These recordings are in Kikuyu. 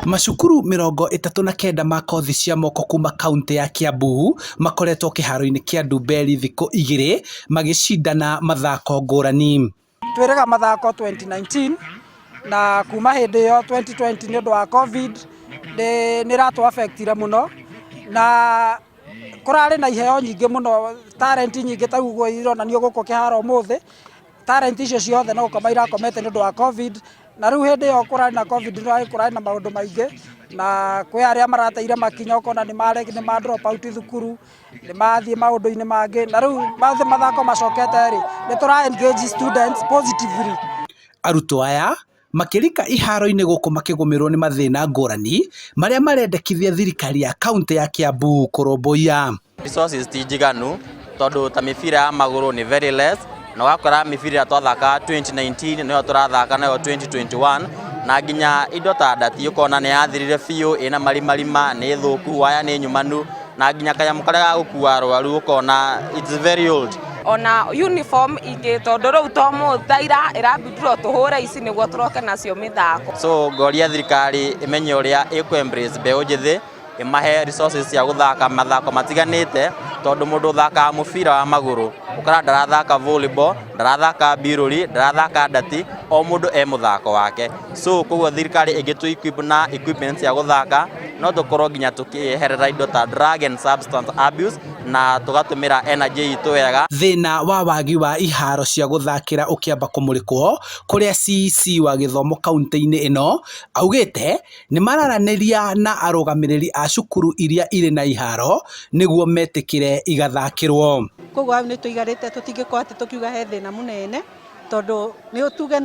Macukuru 39 ma kothi cia moko kuma kauntĩ ya Kiambu makoretwo kĩharo-inĩ kĩa Ndumberi thikũ 2 magĩcindana mathako ngũrani. Twĩrĩga mathako 2019 na kuma hĩndĩ ĩyo 2020 nĩ ũndũ wa Covid nĩ ĩratũ affectire mũno, na kũrarĩ na iheo nyingĩ mũno, talent nyingĩ ta ũguo ironanio gũkũ kĩharo ũmũthĩ. Talent icio ciothe no gũkoma irakomete nĩ ũndũ wa Covid, na rĩu hĩndĩ ĩyo kũrarĩ na Covid kũrarĩ na maũndũ maingĩ, na kwĩ arĩa marateire makinya ũkona nĩ ma drop out thukuru, nĩ mathiĩ maũndũ-inĩ mangĩ, na rĩu mathako macokete rĩ, nĩ tũra engage students positively. Arutwo aya makĩrika iharo-inĩ gũkũ makĩgũmĩrwo nĩ mathĩna ngũrani marĩa marendekithia thirikari ya kauntĩ ya Kiambu kũrũmbũiya. Resources ti njiganu tondũ ta mĩbira ya magũrũ nĩ very less, na ũgakora mĩbira ĩrĩa twathakaga 2019 nĩyo tũrathaka nayo 2021, na nginya indo ta ndati ũkona nĩ yathirire biũ, ĩna marimarima, nĩ thũku, waya nĩ nyumanu, na nginya kanyamũ karĩa ga gũkua arwaru ũkona it's very old. Ona uniform ingĩ, tondũ rĩu to mũthaira ĩrabindwo tũhũre ici nĩguo tũroke nacio mĩthako. So ngoria thirikari ĩmenye ũrĩa ĩkũ embrace mbeũ njĩthĩ, ĩmahe resources cia gũthaka mathako matiganĩte, tondũ mũndũ ũthakaga mũbira wa magũrũ ũkora ndarathaka volleyball, ndarathaka birũri, ndarathaka ndati, o mũndũ e mũthako wake. So koguo thirikari ĩngĩtũ equip na equipment cia gũthaka, no tũkorwo nginya tũkĩeherera indo ta drug and substance abuse na tũgatũmĩra energy itũ wega. Thĩna wa wagi wa iharo cia gũthakĩra ũkĩamba kũmũrĩkwo kũrĩa CEC wa gĩthomo kauntĩ-inĩ ĩno augĩte nĩ mararanĩria na arũgamĩrĩri a cukuru iria irĩ na iharo nĩguo metĩkĩre igathakĩrwo. Koguo hau nĩ tũigarĩte, tũtingĩkorwo atĩ tũkiuga he thĩna mũnene, tondũ nĩ tuge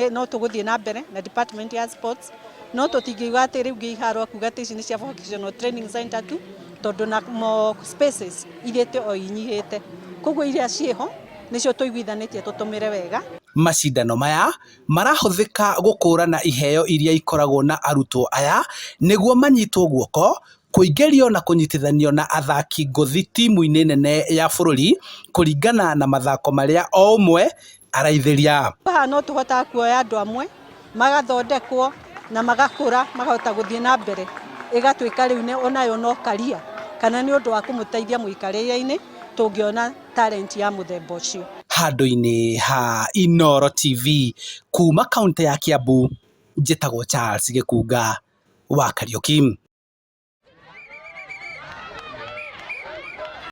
no tũgũthiĩ na mbere na department ya sports, no tũtingiuga atĩ rĩu iharo kuga atĩ ici nĩ cia vocational training center tu, tondũ na mo spaces ithiĩte o inyihĩte, koguo iria ciĩho nĩcio tũiguithanĩtie tũtũmĩre wega. Macindano maya marahũthĩka gũkũrana iheo iria ikoragwo na arutwo aya nĩguo manyitwo guoko kũingĩrio na kũnyitithanio na athaki ngũthi timu-inĩ nene ya bũrũri kũringana na mathako marĩa o ũmwe araithĩria. Haha no tũhotaga kuoya andũ amwe magathondekwo na magakũra makahota gũthiĩ na mbere, ĩgatuĩka rĩu onayo no career kana nĩ ũndũ wa kũmũteithia mũikarĩre-inĩ tũngĩona talent ya mũthemba ũcio. Handũ-inĩ ha Inooro TV kuma kaũntĩ ya Kiambu, njĩtagwo Charles Gĩkunga wa Kariũki.